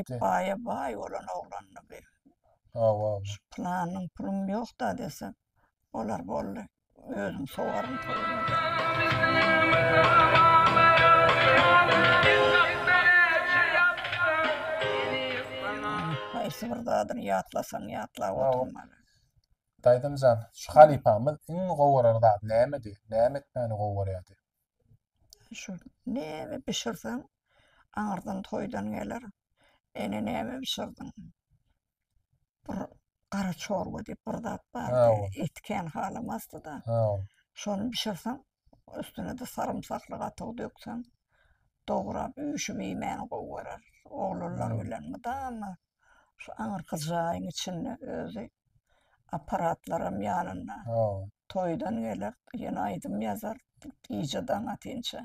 Etdi. Baýa baý bolan oglandy bi. Hawa. Şu pylanyň pulum ýok-da desem, bolar boldy. Özüm sowaryn toýumy diýýär. Haýsy bir zadyny ýatlasaň ýatlap oturmaly. Daýzamjan, şu halypamyz iň gowy gören zady nämedi? Näme etmäni gowy görýärdi? Şu näme bişirseň, aňyrdan toýdan geler. Ene näme bişirdiň? Bir gara çorba diýip bir zat bardy. Et kän halamazdy-da. Şony bişirseň, üstüne-de sarymsakly gatyk dökseň, dograp üýşüp iýmäni gowy görer. Oglanlar bilen mydama şu aňyrky jaýyň içinde özi apparatlaram ýanynda. Toýdan geler, ýene aýdym ýazar, gije daň atynça.